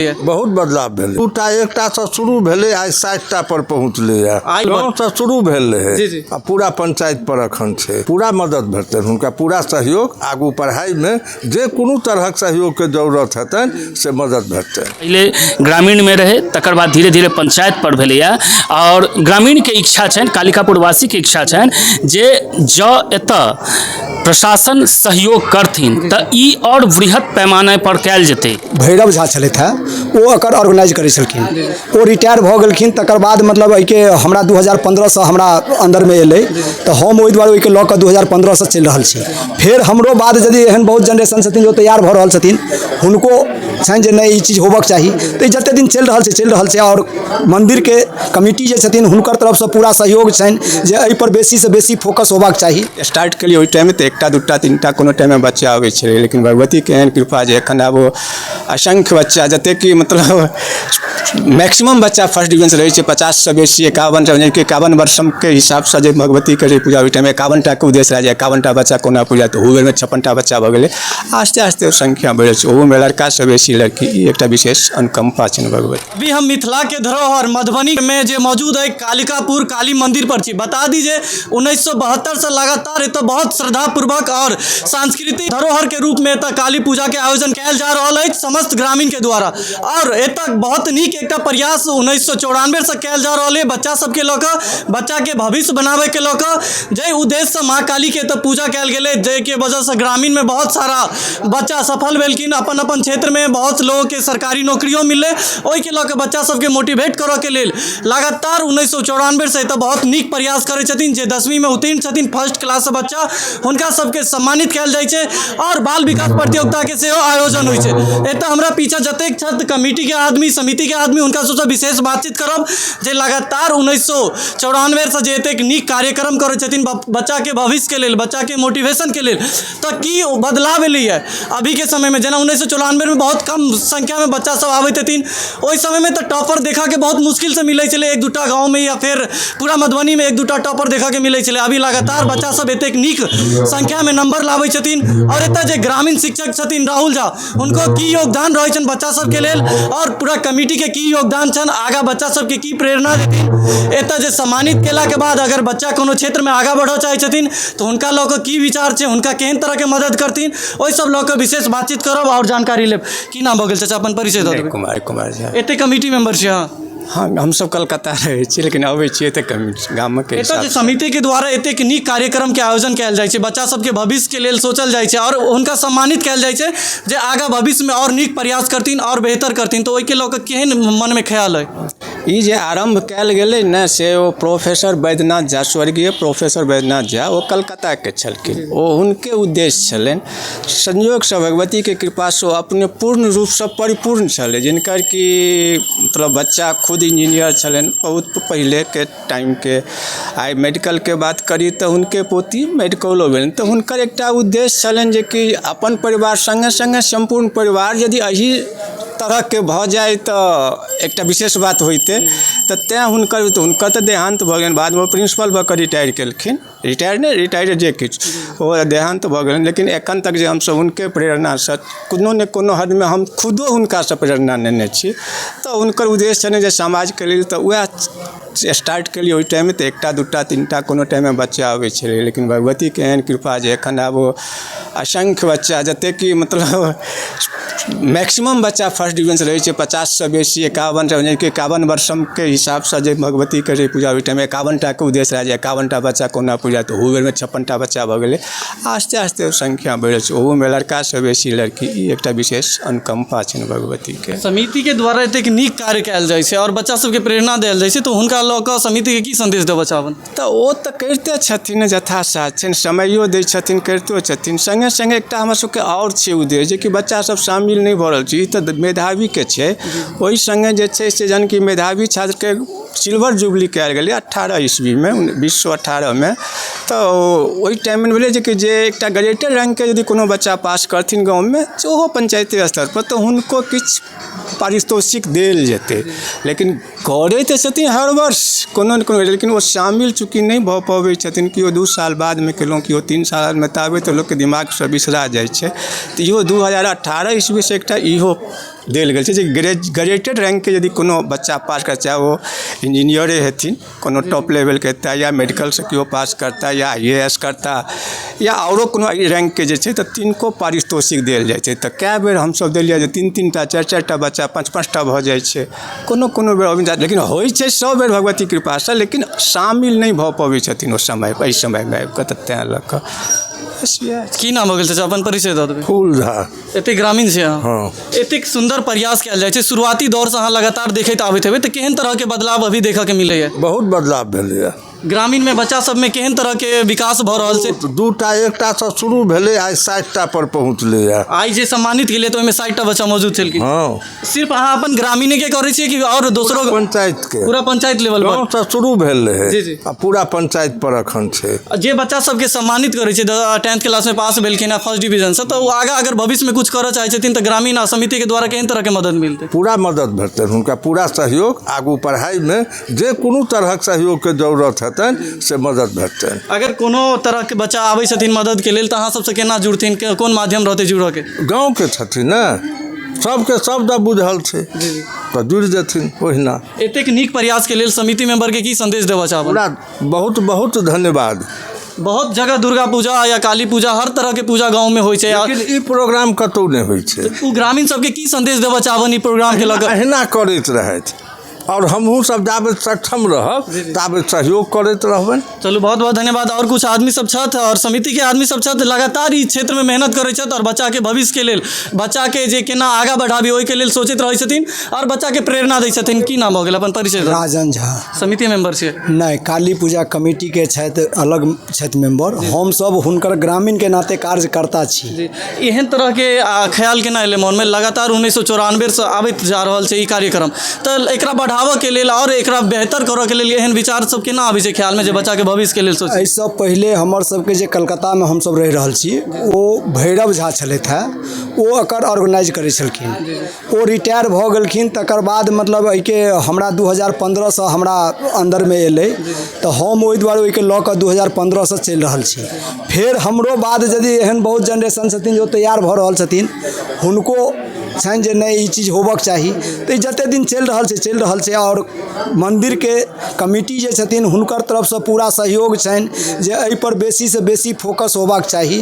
बहुत बदलाव भेलै। दूटा एकटासँ शुरू भेलै, आइ 60टा पर पहुँचलैए। गाँवसँ शुरू भेल रहै आ पूरा पंचायत पर अखन छै। पूरा मदद भेटतनि हुनका, पूरा सहयोग, आगू पढ़ाइमे जे कोनो तरहक सहयोगके जरूरत हेतनि से मदद भेटतनि। पहिले ग्रामीणमे रहै, तकर बाद धीरे धीरे पंचायत पर भेलैए आओर ग्रामीणके इच्छा छनि, कालिकापुरवासीके इच्छा छनि जे जँ एतऽ प्रशासन सहयोग करथिन तऽ ई आओर वृहत पैमाने पर कयल जेतै। भैरव झा छलथि हेँ, ओ एकर ऑर्गेनाइज करै छलखिन। ओ रिटायर भऽ गेलखिन, तकर बाद मतलब एहिके हमरा 2015सँ हमरा अन्दरमे एलै, तऽ हम ओहि दुआरे ओहिके लऽ कऽ 2015सँ चलि रहल छी। फेर हमरो बाद यदि एहन बहुत जेनरेशन छथिन जो तैयार भऽ रहल छथिन, हुनको छनि जे नहि, ई चीज होबक चाही। तऽ ई जतेक दिन चलि रहल छै, चलि रहल छै। आओर मन्दिरके कमिटी जे छथिन, हुनकर तरफसँ पूरा सहयोग छनि जे एहिपर बेसीसँ बेसी फोकस होबाक चाही। स्टार्ट केलियै ओहि टाइममे तऽ एकटा, दूटा, तीनटा कोनो टाइममे बच्चा अबै छलै, लेकिन भगवतीके एहन कृपा जे एखन आब असंख्य बच्चा, जतेक कि मतलब मैक्सिमम बच्चा फर्स्ट डिवीजनसँ रहै छै, 50सँ बेसी, 51, 51 वर्षके हिसाबसँ जे भगवतीके जे पूजा, ओहि टाइममे 51टाके उद्देश्य रहै जे 51टा बच्चा कोना पूजा। तऽ ओहू बेरमे 56टा बच्चा भऽ गेलै। आस्ते आस्ते संख्या बढ़ै छै। ओहूमे लड़कासँ बेसी लड़की। ई एकटा विशेष अनुकम्पा छनि भगवती। अभी हम मिथिला के धरोहर मधुबनी में जे मौजूद है कालिकापुर काली मंदिर पर छी। बता दी जे 1972 से लगातार एतऽ बहुत श्रद्धापूर्वक और सांस्कृतिक धरोहर के रूप में एतऽ काली पूजा के आयोजन कयल जा रहल अछि समस्त ग्रामीण के द्वारा। और एतऽ बहुत नीक एकटा प्रयास 1994 से कयल जा रहल है, बच्चा सबके लऽ कऽ, बच्चा के भविष्य बनाबे के लऽ कऽ। जाहि उद्देश्य से माँ काली के एतऽ पूजा कयल गेलै, जाहिके वजह से ग्रामीण में बहुत सारा बच्चा सफल भेलखिन, अपन अपन क्षेत्रमे बहुत लोकके सरकारी नौकरियो मिललै, ओहिके लऽ कऽ बच्चा सबके मोटिवेट करऽके लेल लगातार 1994सँ एतऽ बहुत नीक प्रयास करै छथिन। जे 10वींमे उत्तीर्ण छथिन फर्स्ट क्लाससँ बच्चा, हुनका सबके सम्मानित कयल जाइ छै आओर बाल विकास प्रतियोगिताके सेहो आयोजन होइ छै। एतऽ हमरा पीछा जतेक छथि कमिटीके आदमी, समितिके आदमी, हुनका सबसँ विशेष बातचीत करब जे लगातार 1994सँ जे एतेक नीक कार्यक्रम करै छथिन बच्चाके भविष्यके लेल, बच्चाके मोटिवेशनके लेल, तऽ की ओ बदलाव एलैए अभीके समयमे? जेना 1994मे बहुत कम संख्यामे बच्चा सब आबैत हेथिन, ओहि समयमे तऽ टॉपर देखऽके बहुत मुश्किलसँ मिलै छलै, एक दूटा गाँवमे या फेर पूरा मधुबनीमे एक दूटा टॉपर देखऽके मिलै छलै। अभी लगातार बच्चा सब एतेक नीक संख्यामे नंबर लाबै छथिन आओर एतऽ जे ग्रामीण शिक्षक छथिन राहुल झा, हुनको की योगदान रहै छनि बच्चा सबके लेल आओर पूरा कमिटीके की योगदान छनि, आगाँ बच्चा सबके की प्रेरणा देथिन, एतऽ जे सम्मानित केलाके बाद अगर बच्चा कोनो क्षेत्रमे आगाँ बढ़ऽ चाहै छथिन तऽ हुनका लऽ कऽ की विचार छै, हुनका केहन तरहके मदद करथिन, ओहि सब लऽ कऽ विशेष बातचीत करब आओर जानकारी लेब। की नाम भऽ गेल चाचा? अपन परिचय दऽ देबै। कुमार, कुमार झा। एते कमिटी मेंबर छियै अहाँ? हँ, हमसब कलकत्ता रहै छी, लेकिन अबै छियै तऽ कमी गामक। एतऽ जे समितिके द्वारा एतेक नीक कार्यक्रमके आयोजन कयल जाइ छै, बच्चा सबके भविष्यके लेल सोचल जाइ छै आओर हुनका सम्मानित कयल जाइ छै जे आगाँ भविष्यमे आओर नीक प्रयास करथिन आओर बेहतर करथिन, तऽ ओहिके लऽ कऽ केहन मनमे ख्याल अइ? ई जे आरम्भ कयल गेलै ने, से ओ प्रोफेसर बैद्यनाथ झा, स्वर्गीय प्रोफेसर बैद्यनाथ झा, ओ कलकत्ताके छलखिन। ओ हुनके उद्देश्य छलनि। संयोगसँ भगवतीके कृपासँ ओ अपने पूर्ण रूपसँ परिपूर्ण छलै, जिनकर कि मतलब बच्चा खुद इंजीनियर छलनि बहुत पहिलेके टाइमके। आइ मेडिकलके बात करी तऽ हुनके पोती मेडिकलो भेलनि। तऽ हुनकर एकटा उद्देश्य छलनि जेकि अपन परिवार सङ्गे सङ्गे सम्पूर्ण परिवार यदि एहि तरहके भऽ जाइ तऽ एकटा विशेष बात होइतै। तऽ तैँ हुनकर तऽ देहान्त भऽ गेलनि। बादमे ओ प्रिंसिपल भऽ कऽ रिटायर केलखिन, रिटायर नहि, रिटायर जे किछु, ओ देहान्त भऽ गेलनि, लेकिन एखन तक जे हमसभ हुनके प्रेरणासँ कोनो ने कोनो हदमे हम खुदो हुनकासँ प्रेरणा नेने छी। तऽ हुनकर उद्देश्य छलनि जे समाजके लेल, तऽ उएह स्टार्ट केलियै। ओहि टाइममे तऽ एकटा, दूटा, तीनटा कोनो टाइममे बच्चा अबै छलै, लेकिन भगवतीके एहन कृपा जे एखन आब असंख्य बच्चा, जतेक कि मतलब मैक्सिमम बच्चा फर्स्ट डिवीजनसँ रहै छै, 50सँ बेसी, 51, 51 वर्षके हिसाबसँ जे भगवतीके रहै पूजा, ओहि टाइममे 51टाके उद्देश्य रहै जे 51टा बच्चा कोना पूजा। तऽ ओहू बेरमे 56टा बच्चा भऽ गेलै। आस्ते आस्ते संख्या बढ़ै छै। ओहूमे लड़कासँ बेसी लड़की। ई एकटा विशेष अनुकम्पा छनि भगवतीके। समितिके द्वारा एतेक नीक कार्य कयल जाइ छै आओर बच्चा सबके प्रेरणा देल जाइ छै, तऽ हुनका लऽ कऽ समितिके की सन्देश देबऽ चाहबनि? तऽ ओ तऽ करिते छथिन, यथासाध्य छनि, समयो दै छथिन, करितो छथिन। सङ्गे सङ्गे एकटा हमर सबके आओर छै उद्देश्य जेकि बच्चा सब शामिल नहि भऽ रहल छै। ई तऽ मेधावीके छै। ओहि सङ्गे जे छै से जहन कि मेधावी छात्रके सिल्वर जुबली कयल गेलै 18 ईस्वीमे, 2018मे, तऽ ओहि टाइममे भेलै जेकि जे एकटा ग्रेटर रैंकके यदि कोनो बच्चा पास करथिन गाँवमे, ओहो पंचायती स्तर पर, तऽ हुनको किछु पारितोषिक देल जेतै। लेकिन करै तऽ छथिन हर वर्ष कोनो ने कोनो, लेकिन ओ शामिल चूँकि नहि भऽ पबै छथिन। केओ 2 साल बादमे केलहुँ, केओ 3 साल बादमे, ताबे तऽ लोकके दिमागसँ बिसरा जाइ छै। तऽ इहो 2018 ईस्वीसँ एकटा इहो देल गेल छै जे ग्रेजुएटेड रैंकके यदि कोनो बच्चा पास करै, चाहे ओ इंजीनियरे हेथिन कोनो टॉप लेवलके हेता, या मेडिकलसँ केओ पास करता, या आईएएस करता, या आओरो कोनो रैंकके जे छै, तऽ तिनको पारितोषिक देल जाइ छै। तऽ कए बेर हमसभ देलियै जे 3-3 टा, 4-4 टा बच्चा, 5-5 टा भऽ जाइ छै कोनो कोनो बेर। लेकिन होइ छै सब बेर भगवती कृपासँ, लेकिन शामिल नहि भऽ पबै छथिन ओ समय, एहि समयमे आबि कऽ। तऽ तेँ लऽ कऽ बस इएह। की नाम हो गेल चाचा? अपन परिचय दऽ देबै। फूल झा। एतेक ग्रामीण छै अहाँ? हँ। एतेक सुन्दर प्रयास कयल जाइ छै, शुरुआती दौरसँ अहाँ लगातार देखैत आबैत हेबै, तऽ केहन तरहके बदलाव अभी देखऽके मिलैए? बहुत बदलाव भेलैए। ग्रामीणमे बच्चा सबमे केहन तरहके विकास भऽ रहल छै? दूटा एकटासँ शुरू भेलै, आइ 60टा पर पहुँचलैए। आइ जे सम्मानित गेलै तऽ ओहिमे 60टा बच्चा मौजूद छलखिन? हँ। सिर्फ अहाँ अपन ग्रामीणेके करै छियै कि आओर दोसरो? पंचायतके। पूरा पंचायत लेवल पर? गाँवसँ शुरू भेल रहै जी, जी। आ पूरा पंचायत पर अखन छै। जे बच्चा सबके सम्मानित करै छै, 10th क्लासमे पास भेलखिन आ फर्स्ट डिवीजनसँ, तऽ ओ आगाँ अगर भविष्यमे कुछ करऽ चाहै छथिन तऽ ग्रामीण आ समितिके द्वारा केहन तरहके मदद मिलतै? पूरा मदद भेटतनि हुनका, पूरा सहयोग। आगू पढ़ाइमे जे कोनो तरहक सहयोगके जरूरत हेतनि, से मदद भेटतनि। अगर कोनो तरहके बच्चा आबै छथिन मददके लेल, तऽ अहाँ सबसँ केना जुड़थिन? कोन माध्यम रहतै जुड़ऽके? गाँवके छथिन ने, सबके सब दऽ बुझल छै, तऽ जुड़ि जेथिन ओहिना। एतेक नीक प्रयासके लेल समिति मेंबरके की संदेश देबऽ चाहबै? पूरा बहुत बहुत धन्यवाद। बहुत जगह दुर्गा पूजा या काली पूजा, हर तरहके पूजा गाँवमे होइ छै आ लेकिन ई प्रोग्राम कतहु नहि होइ छै। ओ ग्रामीण सबके की संदेश देबऽ चाहबनि ई प्रोग्रामके लऽ कऽ? अहिना करैत रहथि आओर हमहूँ सब जाबे सक्षम रहब, ताबे सहयोग करैत रहबनि। चलू, बहुत बहुत धन्यवाद। आओर कुछ आदमी सब छथि आओर समितिके आदमी सब छथि, लगातार ई क्षेत्रमे मेहनत करै छथि आओर बच्चाके भविष्यके लेल, बच्चाके जे केना आगाँ बढ़ाबी, ओहिके लेल सोचैत रहै छथिन आओर बच्चाके प्रेरणा दै छथिन। की नाम भऽ गेल? अपन परिचय दू। राजन झा। समिति मेंबर छियै? नहि, काली पूजा कमिटीके छथि, अलग छथि मेंबर। हमसभ हुनकर ग्रामीणके नाते कार्यकर्ता छी। जी, एहन तरहके ख्याल केना एलै मोनमे? लगातार 1994सँ आबैत जा रहल छै ई कार्यक्रम, तऽ एकरा बढ़ाबऽके लेल आओर एकरा बेहतर करऽके लेल एहन विचार सब केना आबै छै ख्यालमे जे बच्चाके भविष्यके लेल सोच? एहिसँ पहिले हमर सबके जे कलकत्तामे हमसभ रहि रहल छी, ओ भैरव झा छलथि हेँ, ओ एकर ऑर्गेनाइज करै छलखिन। ओ रिटायर भऽ गेलखिन, तकर बाद मतलब एहिके हमरा 2015सँ हमरा अन्दरमे एलै, तऽ हम ओहि दुआरे ओहिके लऽ कऽ 2015सँ चलि रहल छी। फेर हमरो बाद यदि एहन बहुत जेनरेशन छथिन जो तैयार भऽ रहल छथिन, हुनको छनि जे नहि, ई चीज होबक चाही। तऽ ई जतेक दिन चलि रहल छै, चलि रहल छै। आओर मन्दिरके कमिटी जे छथिन, हुनकर तरफसँ पूरा सहयोग छनि जे एहिपर बेसीसँ बेसी फोकस होबाक चाही।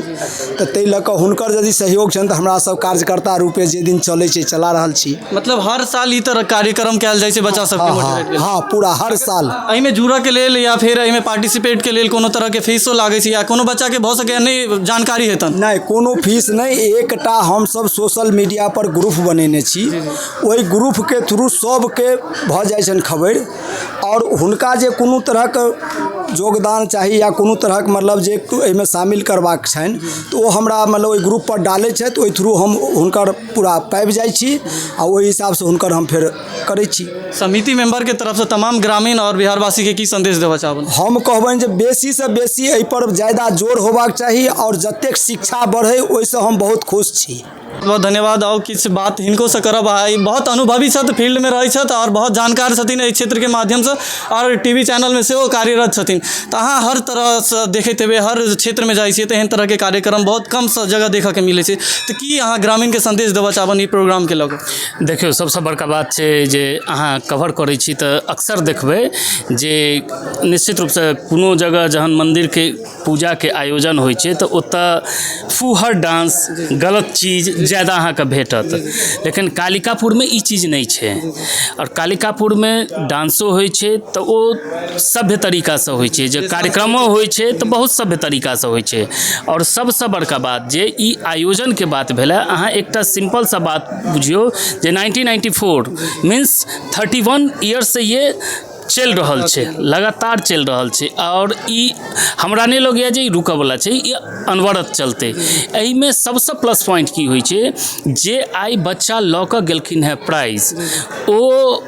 तऽ ताहि लऽ कऽ हुनकर यदि सहयोग छनि, तऽ हमरा सब कार्यकर्ता रूपे जे दिन चलै छै, चला रहल छी। मतलब हर साल ई तरह कार्यक्रम कयल जाइ छै बच्चा सबके मोटिवेट के लेल? हँ, पूरा हर साल। एहिमे जुड़ऽ के लेल या फेर एहिमे पार्टिसिपेट के लेल कोनो तरहके फीसो लागै छै या कोनो बच्चाके भऽ सकैए नहि जानकारी हेतनि? नहि, कोनो फीस नहि। एकटा हमसभ सोशल मीडिया पर ग्रुप बनेने छी, ओहि ग्रुपके थ्रू सभके भऽ जाइ छनि खबरि। आओर हुनका जे कोनो तरहक योगदान चाही या कोनो तरहक मतलब जे एहिमे शामिल करबाक छनि, तऽ ओ हमरा मतलब ओहि ग्रुप पर डालै छथि। ओहि थ्रू हम हुनकर पूरा पाबि जाइ छी आ ओहि हिसाबसँ हुनकर हम फेर करै छी। समिति मेंबर के तरफ से तमाम ग्रामीण और बिहारवासी के की संदेश देबऽ चाहबनि? हम कहबनि जे बेसीसँ बेसी एहिपर ज्यादा जोर होबाक चाही आओर जतेक शिक्षा बढ़ै, ओहिसँ हम बहुत खुश छी। बहुत बहुत धन्यवाद। आओर किछु बात हिनको से करब। आ ई बहुत अनुभवी छथि, फील्डमे रहै छथि आओर बहुत जानकार छथिन एहि क्षेत्रके माध्यमसँ आओर टीवी चैनलमे सेहो कार्यरत छथिन। तऽ अहाँ हर तरहसँ देखैत हेबै, हर क्षेत्रमे जाइ छियै तऽ एहन तरहके कार्यक्रम बहुत कम जगह देखऽके मिलै छै। तऽ की अहाँ ग्रामीणके संदेश देबऽ चाहबनि ई प्रोग्रामके लऽ कऽ? देखियौ, सबसँ बड़का बात छै जे अहाँ कवर करै छी तऽ अक्सर देखबै जे निश्चित रूपसँ कोनो जगह जहन मन्दिरके पूजाके आयोजन होइ छै, तऽ ओतऽ फूहड़ डांस, गलत चीज ज्यादा अहाँके भेटत। लेकिन कालिकापुरमे ई चीज नहि छै। आओर कालिकापुरमे डांसो होइ छै तऽ ओ सभ्य तरीकासँ होइ छै। जे कार्यक्रमो होइ छै तऽ बहुत सभ्य तरीकासँ होइ छै। आओर सबसँ बड़का बात जे ई आयोजनके बात भेलै, अहाँ एकटा सिंपल सा बात बुझियौ जे 1994 मीन्स 31 ईयर्ससँ ये चलि रहल छै, लगातार चलि रहल छै। आओर ई हमरा नहि लगैए जे ई रुकयवला छै, ई अनवरत चलतै। एहिमे सबसँ प्लस पॉइंट की होइ छै जे आइ बच्चा लऽ कऽ गेलखिन हेँ प्राइज, ओ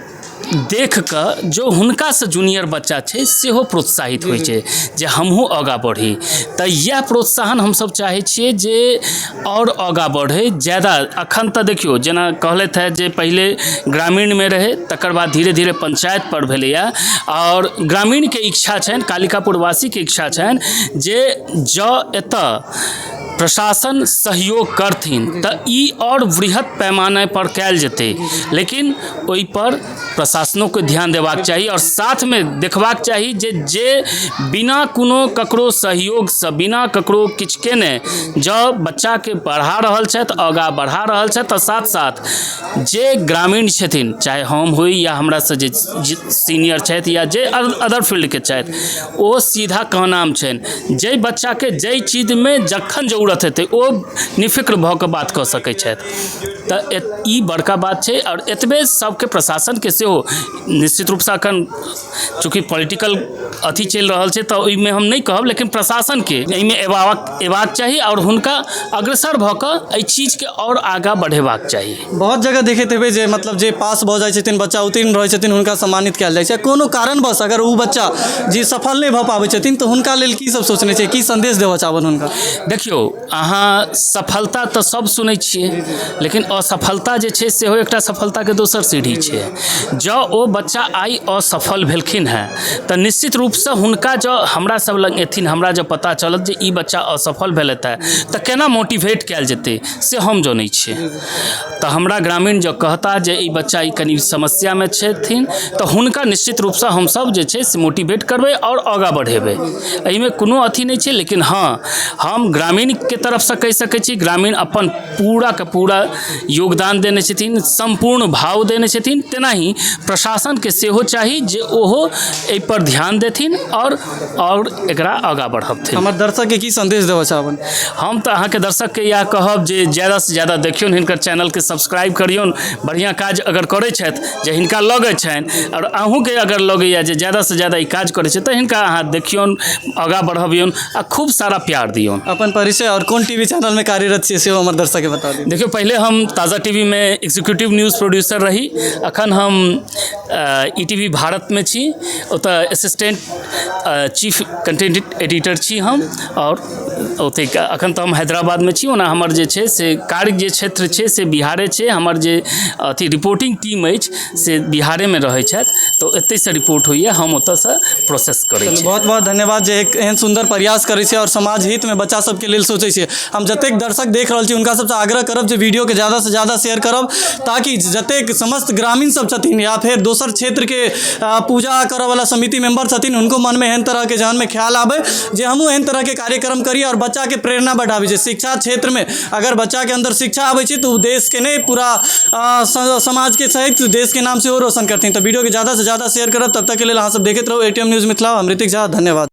देख कऽ जो हुनकासँ जूनियर बच्चा छै, सेहो प्रोत्साहित होइ छै जे हमहूँ आगाँ बढ़ी। तऽ इएह प्रोत्साहन हमसभ चाहै छियै जे आओर आगाँ बढ़ै ज्यादा। अखन तऽ देखियौ, जेना कहलथि हेँ जे पहिले ग्रामीणमे रहै, तकर बाद धीरे धीरे पंचायत पर भेलैए। आओर ग्रामीणके इच्छा छनि, कालिकापुरवासीके इच्छा छनि जे जँ एतऽ प्रशासन सहयोग करथिन तऽ ई आओर वृहत पैमाने पर कयल जेतै, लेकिन ओहिपर प्रशासनोके ध्यान देबाक चाही आओर साथमे देखबाक चाही जे जे बिना कोनो ककरो सहयोगसँ, बिना ककरो किछु केने जँ बच्चाके पढ़ा रहल छथि, आगाँ बढ़ा रहल छथि, तऽ साथ साथ जे ग्रामीण छथिन, चाहे हम होइ या हमरासँ जे सीनियर छथि या जे अदर फील्डके छथि, ओ सीधा कहनाम छनि जाहि बच्चाके जाहि चीजमे जखन जरूरत हेतै ओ निफिक्र भऽ कऽ बात कऽ सकै छथि। तऽ ई बड़का बात छै। आओर एतबे सबके प्रशासनके सेहो निश्चित रूपसँ, एखन चूँकि पॉलिटिकल अथी चलि रहल छै तऽ ओहिमे हम नहि कहब, लेकिन प्रशासनके एहिमे एबाक एबाक चाही आओर हुनका अग्रसर भऽ कऽ एहि चीजके आओर आगाँ बढ़ेबाक चाही। बहुत जगह देखैत हेबै जे मतलब जे पास भऽ जाइ छथिन बच्चा, उत्तीर्ण रहै छथिन, हुनका सम्मानित कयल जाइ छै। कोनो कारणवश अगर ओ बच्चा जे सफल नहि भऽ पाबै छथिन तऽ हुनका लेल की सब सोचने छै, की सन्देश देबऽ चाहबनि हुनका? देखियौ, अहाँ सफलता तऽ सब सुनै छियै, लेकिन असफलता जे छै सेहो एकटा सफलताके दोसर सीढ़ी छै। जँ ओ बच्चा आइ असफल भेलखिन हेँ तऽ निश्चित रूपसँ हुनका जँ हमरा सब लग एथिन, हमरा जँ पता चलत जे ई बच्चा असफल भेलथि हेँ, तऽ केना मोटिवेट कयल जेतै से हम जनै छियै। तऽ हमरा ग्रामीण जँ कहता जे ई बच्चा ई कनि समस्यामे छथिन, तऽ हुनका निश्चित रूपसँ हमसब जे छै से मोटिवेट करबै आओर आगाँ बढ़ेबै, एहिमे कोनो अथी नहि छै। लेकिन हँ, हम ग्रामीणके तरफसँ कहि सकै छी, ग्रामीण अपन पूराके पूरा योगदान देने छथिन, सम्पूर्ण भाव देने छथिन। तेनाही प्रशासनके सेहो चाही जे ओहो एहिपर ध्यान देथिन आओर एकरा आगाँ बढ़बथिन। हमर दर्शकके की सन्देश देबऽ चाहबनि? हम तऽ अहाँके दर्शकके इएह कहब जे ज्यादासँ ज्यादा देखियौन, हिनकर चैनलके सब्सक्राइब करियौन। बढ़िआँ काज अगर करै छथि जे हिनका लगै छनि आओर अहूँके अगर लगैए जे ज्यादासँ ज्यादा ई काज करै छै, तऽ हिनका अहाँ देखियौन, आगाँ बढ़बियौन आ खूब सारा प्यार दियौन। अपन परिचय आओर कोन टीवी चैनलमे कार्यरत छियै सेहो हमर दर्शकके बता दियौ। देखियौ, पहिले हम ताज़ा टीवीमे एग्जीक्यूटिव न्यूज़ प्रोड्यूसर रही। अखन हम ETV भारतमे छी, ओतऽ असिस्टेंट चीफ कंटेंट एडिटर छी हम। आओर ओतहि अखन तऽ हम हैदराबादमे छी। ओना हमर जे छै से कार्य जे क्षेत्र छै से बिहारे छै। हमर जे अथी रिपोर्टिंग टीम अछि से बिहारेमे रहै छथि, तऽ एतहिसँ रिपोर्ट होइए, हम ओतऽसँ प्रोसेस करै छी। बहुत बहुत धन्यवाद जे एक एहन सुन्दर प्रयास करै छियै आओर समाज हितमे बच्चा सबके लेल सोचै छियै। हम जतेक दर्शक देख रहल छी हुनका सबसँ आग्रह करब जे वीडियोके ज्यादासँ ज्यादा शेयर करब, ताकि जतेक समस्त ग्रामीण सब छथिन या फेर दोसर क्षेत्रके पूजा करऽवला समिति मेम्बर छथिन, हुनको मनमे एहन तरहके जहनमे ख्याल आबै जे हमहूँ एहन तरहके कार्यक्रम करी आओर बच्चाके प्रेरणा बढ़ाबी। जे शिक्षा क्षेत्रमे अगर बच्चाके अन्दर शिक्षा आबै छै तऽ ओ देशके नहि, पूरा समाजके सहित देशके नाम सेहो रोशन करथिन। तऽ वीडियोके ज्यादासँ ज्यादा शेयर करब। तब तकके लेल अहाँ सब देखैत रहू एटीएम न्यूज़ मिथिला। हम ऋतिक झा, धन्यवाद।